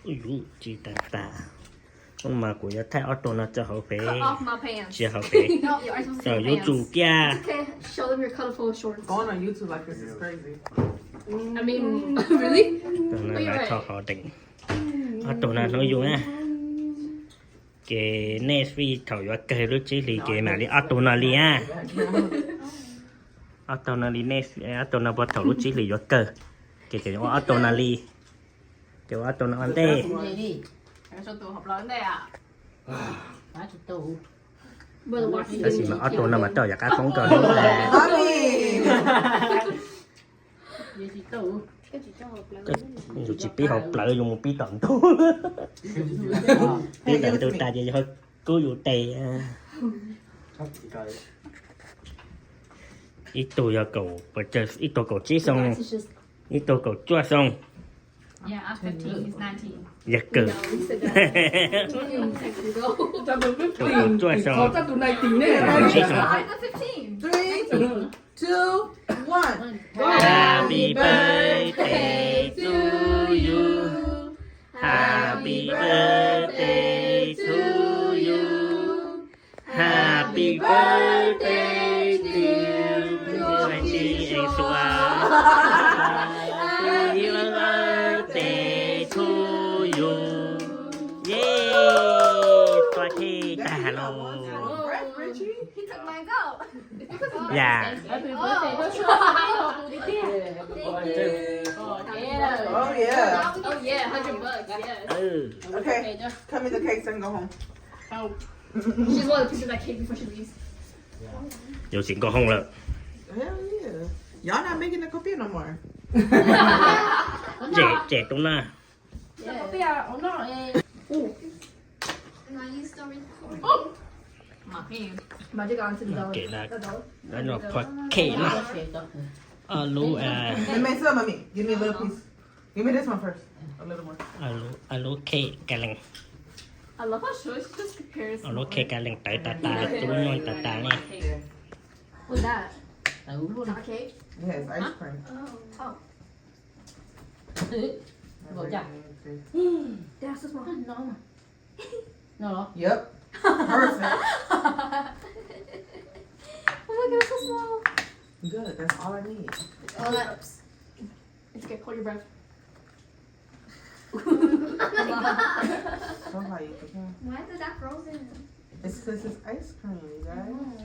Yuv tsis tag tas. Hnub no mas kuv yuav thaij ob tug no tso hauv peb, tso hauv peb, tso YouTube kiag. Going on YouTube like this is crazy. Tus no lawv tho hov dees. Ob tug no hnub yus na. Ces nej fij thaum yuav kawg lub tsib hlis ces mam li ob tug no li na. Ob tug no li nej, ob tug no puag thaum lub tsib hlis yuav kawg, ces ua ob tug no li. Ces ua ob tug no ua ntej. Tab sis mas ob tug no mas tau yam qab poob kawg li. Yus tsis pib hauv plawv, yus mus pib tom ntug. Pib tom ntug tas ces yog kub yus tes. Ib tug yog kaum, ib tug kaum tsib xyoo, ib tug kaum cuaj xyoo. Yog kawg. Tus kaum cuaj xyoo, tus tsib xyoo. Three, two, one. Happy birthday to you. Happy birthday to you. Happy birthday to you. Happy birthday to you. Yay, tua khej tag los. He took mine out. Yam. Oh yeah. Oh yeah, hundred bucks, yes. Okay, cut me the cakes and go home. She just wanted a piece of that cake before she leaves. Yuav tsis nkauj hoob lawm. Hell yeah. Y'all not making the copia no more. Tsem, tsem tus na. Ua kev na, no pua kev na. Ob lub, Give me a little piece. Give me this one first. A little more. Ob lub kev ka leej. Ob lub kev ka leej tawv tas tas, tub nyuj tas tas ne. What's that? Chocolate cake? Yeah, it's ice cream. Oh. Damn, so small. Yep. Perfect. Oh my God, so small. Good, that's all I need. Oh, that, it's okay, hold your breath. So hot, you can. Why is that frozen? It's 'cause it's ice cream, you guys.